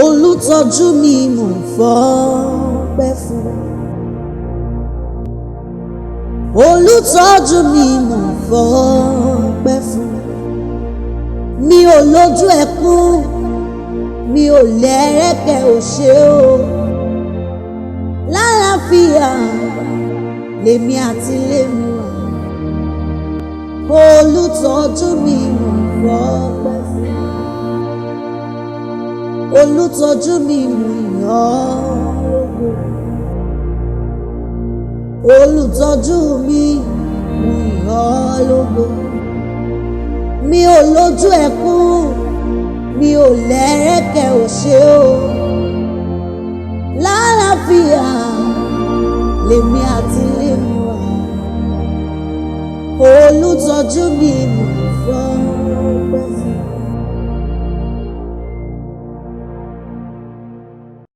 Olùtọ́jú mi mò ń fọpẹ́ fún. Olùtọ́jú mi mò ń fọpẹ́ fún. Mi ò lójú ẹkún, mi ò lẹ́rẹ̀kẹ́ òṣè o. Lálàáfíà lèmi àti lèmi wà. Olùtọ́jú mi mò ń fọpẹ́ fún. Olùtọ́jú mi mò ń yàn ọ́ lógo. Olùtọ́jú mi mò ń yàn ọ́ lógo. Mi ò lójú ẹkún, mi ò lẹ́rẹ̀kẹ́ òṣè o. Lálàáfíà lèmi àti lèmi wà. Olùtọ́jú mi